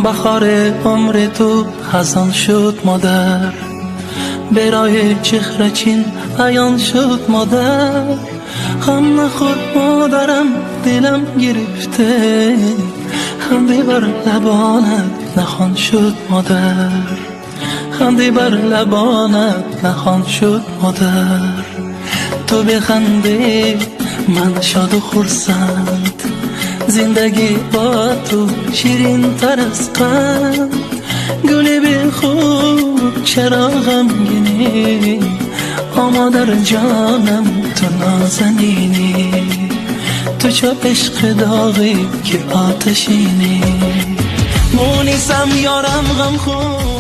Баҳори умри ту хазон шуд, модар. Берои чеҳра чин аён шуд, модар. Ғам нахӯр, модарам, дилам гирифта. Ханде бар лабонат нахон шуд, модар. Ханде бар лабонат нахон шуд, модар. Ту биханди, ман шоду хурсанд. Зиндагӣ бо ту ширинтар аз қанд. Гули бехуд, чаро ғамгинӣ? О модар ҷонам, ту нозанинӣ. Ту чо ишқи доғӣ, ки оташинӣ. Мунисам, ёрам ғамхӯр.